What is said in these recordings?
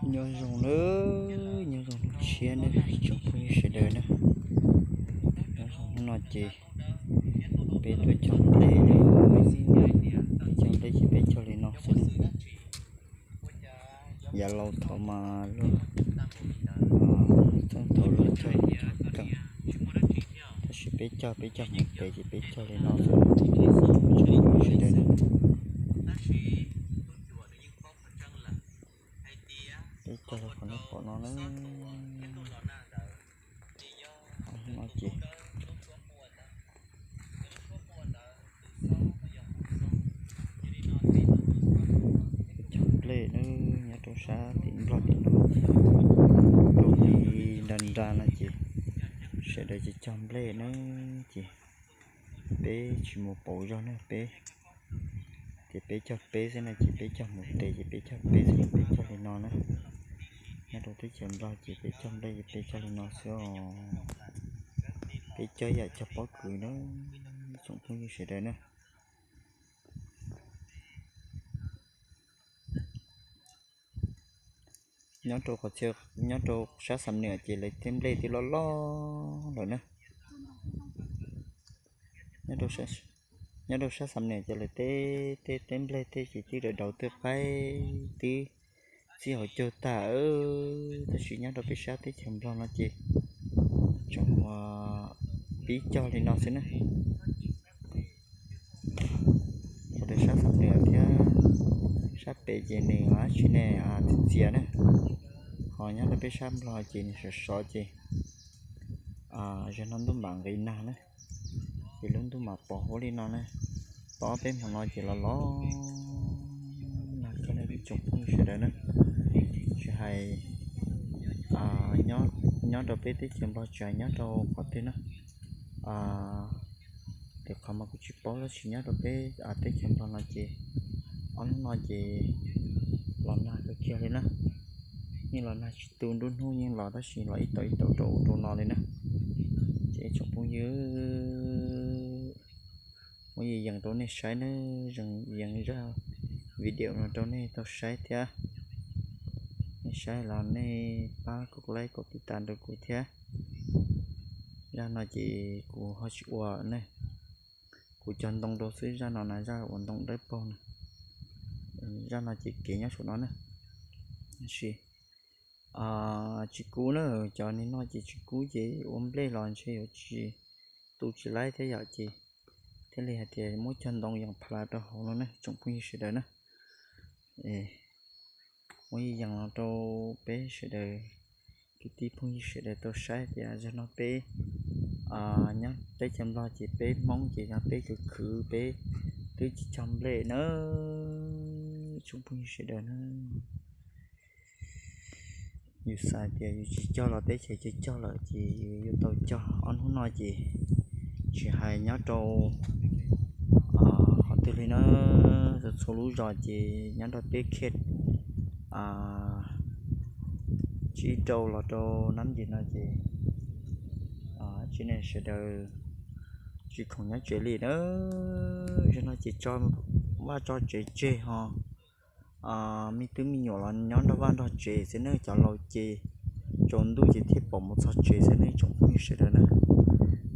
Nyob zoo nawb, nyob zoo hnub tshiab nawb tsoom phooj ywg sawv daws nawb. Nyob zoo hnub no ces peb tuaj cog nplej, cog nplej ces peb cog li no xwb nawb. Yav laus thaum mas luag, thaum luag cog keem, tab sis peb cog, peb cog mus tes ces peb cog li no xwb. Peb cog li qhov nej pom no na. No ces cog nplej na, nyob rau sab tim Nplog tim no, rau tim nra nra no ces sawv daws ces cog nplej na. Ces peb tsis mus pauv zog na, peb ces peb cog peb xwb na, ces peb cog mus tes ces peb cog peb xwb na, peb cog li no na. Nyob rau teb chaws Nplog ces peb cog nplej ces peb cog li no xwb os. Peb cog yam cog pob kws na, tsoom phooj ywg sawv daws na. Nyob rau qhov txhia, nyob rau sab Xam Nuas ces lawv tej nplej twb loj loj lawm na. Nyob rau sab Xam Nuas ces lawv tej, tej teb nplej tej ces twb dav dav twb qaib twb txij hauv caug tag, tab sis nyob rau peb sab teb chaws Nplog no ces tseem pib cog li no xwb na. Rau sab Xam Nuas thiab sab pem ces nws dab tsi ne, txias txias na. Ho nyob rau peb sab Nplog ces nws sov sov ces zaum no ntuj mam nqis nag na, ces lub ntuj mam pos huab li no na. Tau ob peb hmo no ces los los nag kawg na tsoom phooj ywg sawv daws na. Tsis hais nyob rau peb teb chaws Nplog tsis hais nyob rau qhov twg na, lwm qhov mas kuv tsis paub tab sis nyob rau peb teb chaws Nplog no ces ob hnub no ces los nag kawg kiag li na. Yeej los nag tsis tu, nruab hnub yeej los tab sis los ib tau ib tau rau ub rau no li na. Ces tsoom phooj ywg, muab yees yees rau nej saib na, yees yees zaj video no rau nej tau saib thiab. Nej saib los nej pab kom like kom tiv tas rau kuv thiab. Zaj no ces kuv ho tsis ua ne, kuv cog ntoo rau xwb, zaj no na zaj ua ntoo dawb paug na. Zaj no ces kev nyob saum no na. Tab sis tsis kub na, cov niag no ces tsis kub ces ua nplej los ntshe yuav tsis tu tsis laib thiab yom, ces thiaj li hais tias muab cog ntoo yees pha la rau hauv no na tsoom phooj ywg sawv daws na. Muab yees yees los rau peb sawv daws, kwv tij phooj ywg sawv daws tau saib tias zaum no peb nyob teb chaws Nplog ces peb Hmoob ces yog peb khwv khwv peb twb tsis cog nplej na tsoom phooj ywg sawv daws na. Yus xav tias yus tsis cog los teb chaws cog cog lawm ces yus yuav tau cog. Ob hnub no ces tsis hais nyob rau qhov twg li na, txhua lub zos ces nyob rau peb khej tsib rau los rau nab ncim no ces tsis ne sawv daws tsis khoom nyob tsev li na. Zaum no ces tso vaj tso tsev tseg ho me tub me nyuam los nyob nrog vaj nrog tsev xwb ne, cov laus ces tsaus ntuj ces thiaj pom mus txog tsev xwb ne tsoom phooj ywg sawv daws na.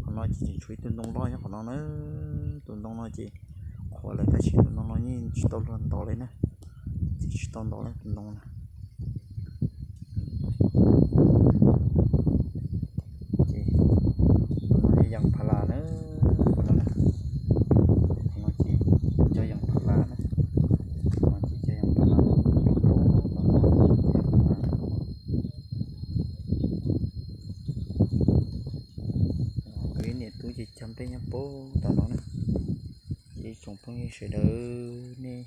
Qhov no ces tseem tshuav ib tug ntoo loj nyob qhov no na. Tus ntoo no ces qhuav lawm tab sis tus ntoo no yeej tsis tau luag ntov li na, tsis tau ntov li tus ntoo na. Ces yees pha la na, qhov no ces cov yees pha la na, no ces cov yees pha la, yees pha la. Kuv ib niam tub ces cog nplej nyob puag tom no na. Ces tsoom phooj ywg sawv daws nej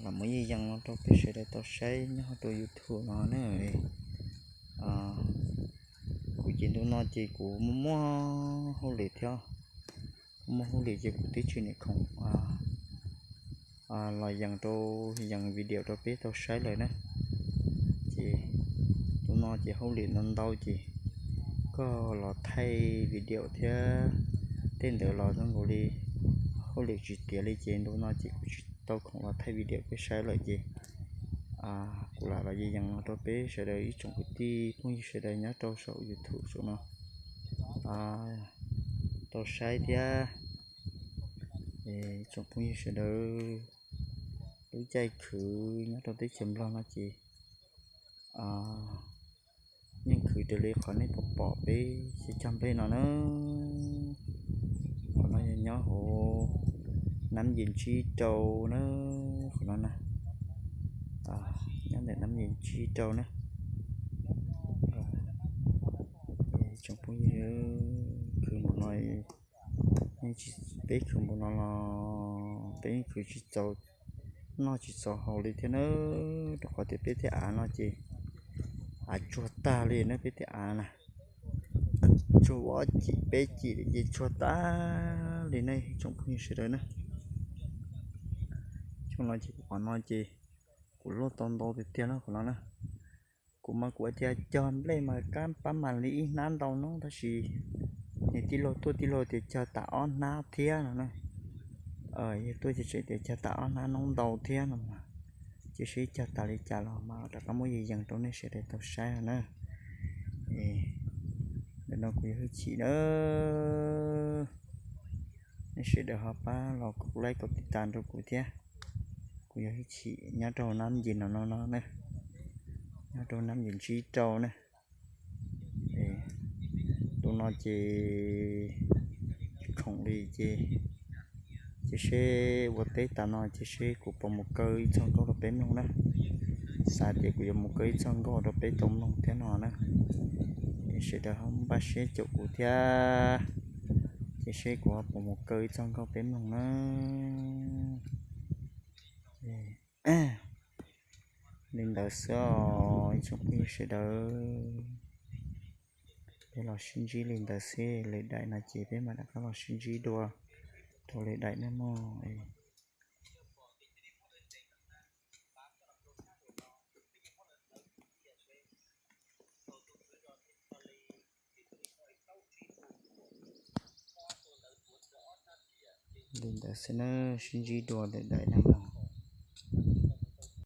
los muab yees yees no rau peb sawv daws tau saib nyob hauv rau YouTube no na. Kuv ces ntu no ces kuv muaj muaj hauj lwm thiab, muaj hauj lwm ces kuv twb tsis nim khoom los yees rau, yees video rau peb tau saib lawm na. Ces ntu no ces hauj lwm ntau ntau ces koj los thaij video thiab tej ntawd los zoo nkaus li hauj lwm tsis tiav li ces ntu no ces kuv tsis tau khoom los thaij video peb saib lawm ces Kuv lam los yees yees no rau peb sawv daws ib tsoom kwv tij phooj ywg sawv daws nyob rau saum YouTube saum no tau saib thiab. Ib tsoom phooj ywg sawv daws, lub caij khwv nyob rau teb chaws Nplog no ces yeej khwv raws li qhov nej pom pom peb cov cog nplej no na. Qhov no yog nyob hauv Nab Yis Ntsib Rau na, qhov no na, nyob ntawm Nab Yis Ntsib Rau na. Tsoom phooj ywg, khwv npaum no, peb khwv npaum no los peb yeej khwv tsis txaus noj tsis txaus haus li thiab na, rau qhov tias peb tej av no ces av tsuag tag li na, peb tej av na tsuag ob cim peb cim ces tsuag tag li na ib tsoom phooj ywg sawv daws na. Xyoo no ces kuv qhov no ces kuv luaj tau ntau tiag tiag na qhov no na. Kuv mas kuv tias cog nplej mas kab pab mas li ib hnab ntau no tab sis nws tij laug tuaj tij laug tias cog tas ob hnab thiab no na. Yog tuaj ces tseem tias cog tas ob hnab noob ntau thiab no mas, cia seb cog tas li cas los mas rov qab muab yees yees rau nej sawv daws tau saib no na. Ntawm no kuv yog Hwj Chim na, nej sawv daws ho pab los kuv like kom tiv tas rau kuv thiab. Kuv yog Hwj Chim nyob rau Nab Yis no no no na, nyob rau Nab Yis Ntsib Rau na. Tus no ces khoom li ces, cia seb ua teb tas no cia seb kuv puas mus kaw ib txoj nkauj rau peb mloog na. Xav tias kuv yuav mus kaw ib txoj nkauj rau peb tau mloog thiab no na. Es sawv daws ho npaj siab caum kuv thiab, cia seb kuv ho puas mus kaw ib txoj nkauj peb mloog na. Li ntawd xwb os ib tsoom phooj ywg sawv daws. Peb los sib ntsib li ntawd xwb, lwm daim no ces peb mam rov qab los sib ntsib dua rau lwm daim na mog. Li ntawd xwb na, sib ntsib dua lwm daim na.